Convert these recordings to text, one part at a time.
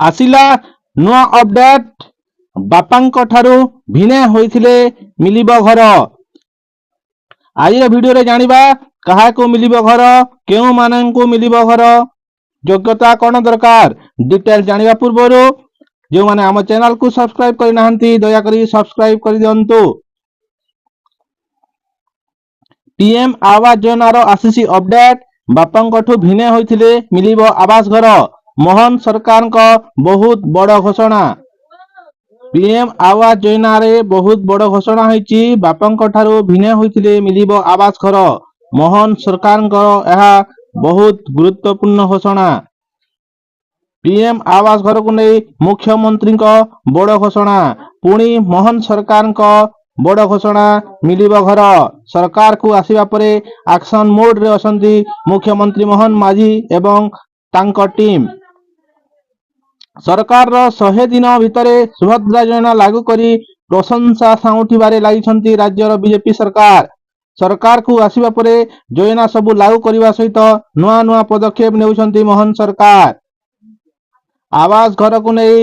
ଆସିଲା ନୂଆ ଅପଡେଟ୍। ବାପାଙ୍କ ଠାରୁ ଭିନେ ହୋଇଥିଲେ ମିଳିବ ଘର। ଆଜିର ଭିଡିଓରେ ଜାଣିବା, କାହାକୁ ମିଳିବ ଘର, କେଉଁମାନଙ୍କୁ ମିଳିବ ଘର, ଯୋଗ୍ୟତା କଣ ଦରକାର। ଡିଟେଲ ଜାଣିବା ପୂର୍ବରୁ ଯେଉଁମାନେ ଆମ ଚ୍ୟାନେଲକୁ ସବସ୍କ୍ରାଇବ କରିନାହାନ୍ତି, ଦୟାକରି ସବସ୍କ୍ରାଇବ କରିଦିଅନ୍ତୁ। ପିଏମ ଆବାସ ଯୋଜନାର ଆସିଛି ଅପଡେଟ୍। ବାପାଙ୍କଠୁ ଭିନେ ହୋଇଥିଲେ ମିଳିବ ଆବାସ ଘର। ମୋହନ ସରକାରଙ୍କ ବହୁତ ବଡ ଘୋଷଣା। ପିଏମ ଆବାସ ଯୋଜନାରେ ବହୁତ ବଡ ଘୋଷଣା ହୋଇଛି। ବାପାଙ୍କ ଠାରୁ ଭିନେ ହୋଇଥିଲେ ମିଳିବ ଆବାସ ଘର। ମୋହନ ସରକାରଙ୍କର ଏହା ବହୁତ ଗୁରୁତ୍ୱପୂର୍ଣ୍ଣ ଘୋଷଣା। ପିଏମ ଆବାସ ଘରକୁ ନେଇ ମୁଖ୍ୟମନ୍ତ୍ରୀଙ୍କ ବଡ ଘୋଷଣା। ପୁଣି ମୋହନ ସରକାରଙ୍କ ବଡ ଘୋଷଣା, ମିଳିବ ଘର। ସରକାରକୁ ଆସିବା ପରେ ଆକ୍ସନ ମୋଡରେ ଅଛନ୍ତି ମୁଖ୍ୟମନ୍ତ୍ରୀ ମୋହନ ମାଝୀ ଏବଂ ତାଙ୍କ ଟିମ୍। ସରକାରର 100 ଦିନ ଭିତରେ ସୁଭଦ୍ରା ଯୋଜନା ଲାଗୁ କରି ପ୍ରଶଂସା ସାଉଁଟିବାରେ ଲାଗିଛନ୍ତି ରାଜ୍ୟର ବିଜେପି ସରକାର। ସରକାରକୁ ଆସିବା ପରେ ଯୋଜନା ସବୁ ଲାଗୁ କରିବା ସହିତ ନୂଆ ନୂଆ ପଦକ୍ଷେପ ନେଉଛନ୍ତି ମୋହନ ସରକାର। ଆବାସ ଘରକୁ ନେଇ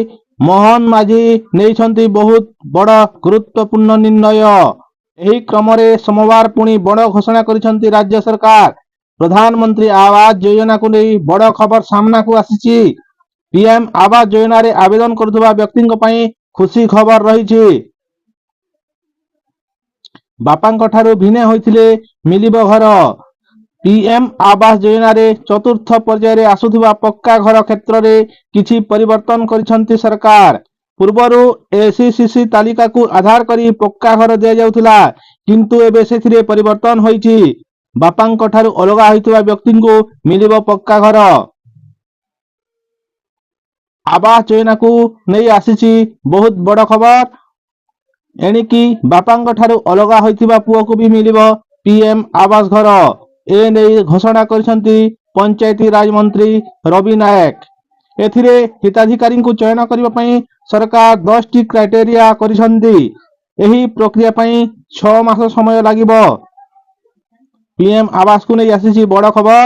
ମୋହନ ମାଝୀ ନେଇଛନ୍ତି ବହୁତ ବଡ ଗୁରୁତ୍ୱପୂର୍ଣ୍ଣ ନିର୍ଣ୍ଣୟ। ଏହି କ୍ରମରେ ସୋମବାର ପୁଣି ବଡ ଘୋଷଣା କରିଛନ୍ତି ରାଜ୍ୟ ସରକାର। ପ୍ରଧାନମନ୍ତ୍ରୀ ଆବାସ ଯୋଜନାକୁ ନେଇ ବଡ ଖବର ସାମ୍ନାକୁ ଆସିଛି। ପିଏମ ଆବାସ ଯୋଜନାରେ ଆବେଦନ କରୁଥିବା ବ୍ୟକ୍ତିଙ୍କ ପାଇଁ ଖୁସି ଖବର ରହିଛି। ବାପାଙ୍କ ଠାରୁ ଭିନେ ହୋଇଥିଲେ ମିଳିବ ଘର। ପିଏମ ଆବାସ ଯୋଜନାରେ ଚତୁର୍ଥ ପର୍ଯ୍ୟାୟରେ ଆସୁଥିବା ପକ୍କା ଘର କ୍ଷେତ୍ରରେ କିଛି ପରିବର୍ତ୍ତନ କରିଛନ୍ତି ସରକାର। ପୂର୍ବରୁ ଏସଇସିସି ତାଲିକାକୁ ଆଧାର କରି ପକ୍କା ଘର ଦିଆଯାଉଥିଲା, କିନ୍ତୁ ଏବେ ସେଥିରେ ପରିବର୍ତ୍ତନ ହୋଇଛି। ବାପାଙ୍କ ଠାରୁ ଅଲଗା ହୋଇଥିବା ବ୍ୟକ୍ତିଙ୍କୁ ମିଳିବ ପକ୍କା ଘର। ଆବାସ ଯୋଜନାକୁ ନେଇ ଆସିଛି ବହୁତ ବଡ ଖବର। ଏଣିକି ବାପାଙ୍କ ଠାରୁ ଅଲଗା ହୋଇଥିବା ପୁଅକୁ ବି ମିଳିବ ପିଏମ ଆବାସ ଘର। ଏ ନେଇ ଘୋଷଣା କରିଛନ୍ତି ପଞ୍ଚାୟତିରାଜ ମନ୍ତ୍ରୀ ରବି ନାଏକ। ଏଥିରେ ହିତାଧିକାରୀଙ୍କୁ ଚୟନ କରିବା ପାଇଁ ସରକାର 10ଟି କ୍ରାଇଟେରିଆ କରିଛନ୍ତି। ଏହି ପ୍ରକ୍ରିୟା ପାଇଁ 6 ମାସ ସମୟ ଲାଗିବ। ପିଏମ ଆବାସକୁ ନେଇ ଆସିଛି ବଡ ଖବର।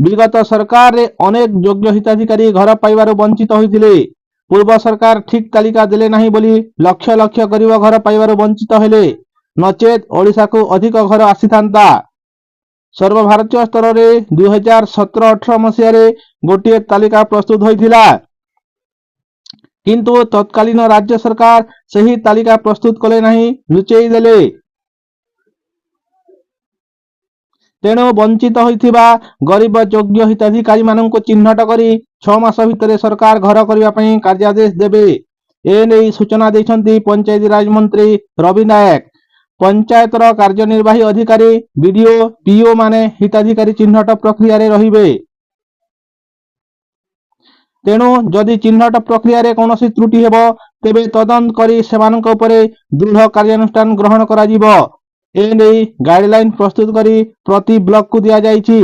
ବିଗତ ସରକାରରେ ଅନେକ ଯୋଗ୍ୟ ହିତାଧିକାରୀ ଘର ପାଇବାରୁ ବଞ୍ଚିତ ହୋଇଥିଲେ। ପୂର୍ବ ସରକାର ଠିକ ତାଲିକା ଦେଲେ ନାହିଁ ବୋଲି ଲକ୍ଷ ଲକ୍ଷ ଗରିବ ଘର ପାଇବାରୁ ବଞ୍ଚିତ ହେଲେ। ନଚେତ ଓଡ଼ିଶାକୁ ଅଧିକ ଘର ଆସିଥାନ୍ତା। ସର୍ବଭାରତୀୟ ସ୍ତରରେ 2017-18 ମସିହାରେ ଗୋଟିଏ ତାଲିକା ପ୍ରସ୍ତୁତ ହୋଇଥିଲା, କିନ୍ତୁ ତତ୍କାଳୀନ ରାଜ୍ୟ ସରକାର ସେହି ତାଲିକା ପ୍ରସ୍ତୁତ କଲେ ନାହିଁ, ଲୁଚେଇ ଦେଲେ। ତେଣୁ ବଞ୍ଚିତ ହୋଇଥିବା ଗରିବ ଯୋଗ୍ୟ ହିତାଧିକାରୀମାନଙ୍କୁ ଚିହ୍ନଟ କରି 6 ମାସ ଭିତରେ ସରକାର ଘର କରିବା ପାଇଁ କାର୍ଯ୍ୟାଦେଶ ଦେବେ। ଏ ନେଇ ସୂଚନା ଦେଇଛନ୍ତି ପଞ୍ଚାୟତିରାଜ ମନ୍ତ୍ରୀ ରବି ନାଏକ। ପଞ୍ଚାୟତର କାର୍ଯ୍ୟନିର୍ବାହୀ ଅଧିକାରୀ, ବିଡିଓ, ପିଇଓ ମାନେ ହିତାଧିକାରୀ ଚିହ୍ନଟ ପ୍ରକ୍ରିୟାରେ ରହିବେ। ତେଣୁ ଯଦି ଚିହ୍ନଟ ପ୍ରକ୍ରିୟାରେ କୌଣସି ତ୍ରୁଟି ହେବ, ତେବେ ତଦନ୍ତ କରି ସେମାନଙ୍କ ଉପରେ ଦୃଢ କାର୍ଯ୍ୟାନୁଷ୍ଠାନ ଗ୍ରହଣ କରାଯିବ। ଏ ନେଇ ଗାଇଡଲାଇନ ପ୍ରସ୍ତୁତ କରି ପ୍ରତି ବ୍ଲକକୁ ଦିଆଯାଇଛି।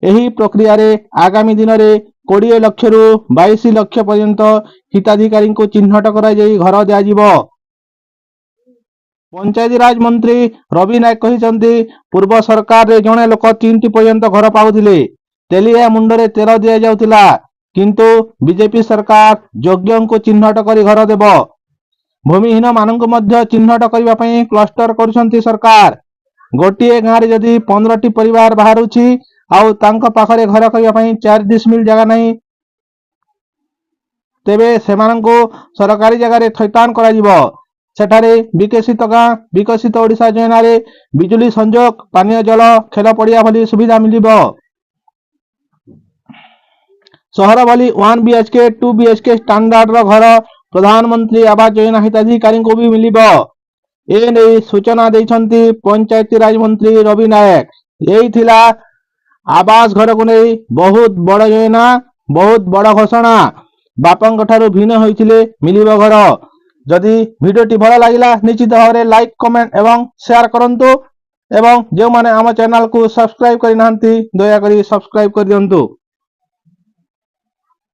ଏହି ପ୍ରକ୍ରିୟାରେ ଆଗାମୀ ଦିନରେ 20 ଲକ୍ଷରୁ 22 ଲକ୍ଷ ପର୍ଯ୍ୟନ୍ତ ହିତାଧିକାରୀଙ୍କୁ ଚିହ୍ନଟ କରାଯାଇ ଘର ଦିଆଯିବ। ପଞ୍ଚାୟତିରାଜ ମନ୍ତ୍ରୀ ରବି ନାଏକ କହିଛନ୍ତି, ପୂର୍ବ ସରକାରରେ ଜଣେ ଲୋକ ତିନିଟି ପର୍ଯ୍ୟନ୍ତ ଘର ପାଉଥିଲେ। ତେଲିଆ ମୁଣ୍ଡରେ ତେଲ ଦିଆଯାଉଥିଲା। କିନ୍ତୁ ବିଜେପି ସରକାର ଯୋଗ୍ୟଙ୍କୁ ଚିହ୍ନଟ କରି ଘର ଦେବ। ଭୂମିହୀନ ମାନଙ୍କୁ ମଧ୍ୟ ଚିହ୍ନଟ କରିବା ପାଇଁ କ୍ଲଷ୍ଟର କରୁଛନ୍ତି ସରକାର। ଗୋଟିଏ ଗାଁରେ ଯଦି 15ଟି ପରିବାର ବାହାରୁଛି ଆଉ ତାଙ୍କ ପାଖରେ ଘର କରିବା ପାଇଁ 4 ଡିସମିଲ ଜାଗା ନାହିଁ, ତେବେ ସେମାନଙ୍କୁ ସରକାରୀ ଜାଗାରେ ଥଇଥାନ କରାଯିବ। ସେଠାରେ ବିକଶିତ ଗାଁ, ବିକଶିତ ଓଡ଼ିଶା ଯୋଜନାରେ ବିଜୁଳି ସଂଯୋଗ, ପାନୀୟ ଜଳ, ଖେଳ ପଡ଼ିଆ ଭଳି ସୁବିଧା ମିଳିବ। ସହର ଭଳି 1 ବିଏଚକେ, 2 ବିଏଚକେ ଷ୍ଟାଣ୍ଡାର୍ଡର ଘର ପ୍ରଧାନମନ୍ତ୍ରୀ ଆବାସ ଯୋଜନା ହିତାଧିକାରୀଙ୍କୁ ବି ମିଳିବ। ଏ ନେଇ ସୂଚନା ଦେଇଛନ୍ତି ପଞ୍ଚାୟତିରାଜ ମନ୍ତ୍ରୀ ରବି ନାଏକ। ଏଇ ଥିଲା ଆବାସ ଘରକୁ ନେଇ ବହୁତ ବଡ ଯୋଜନା, ବହୁତ ବଡ ଘୋଷଣା। ବାପାଙ୍କ ଠାରୁ ଭିନ୍ନ ହୋଇଥିଲେ ମିଳିବ ଘର। ଯଦି ଭିଡିଓଟି ଭଲ ଲାଗିଲା, ନିଶ୍ଚିତ ଭାବରେ ଲାଇକ୍, କମେଣ୍ଟ ଏବଂ ସେୟାର କରନ୍ତୁ ଏବଂ ଯେଉଁମାନେ ଆମ ଚ୍ୟାନେଲକୁ ସବସ୍କ୍ରାଇବ କରିନାହାନ୍ତି, ଦୟାକରି ସବସ୍କ୍ରାଇବ କରିଦିଅନ୍ତୁ।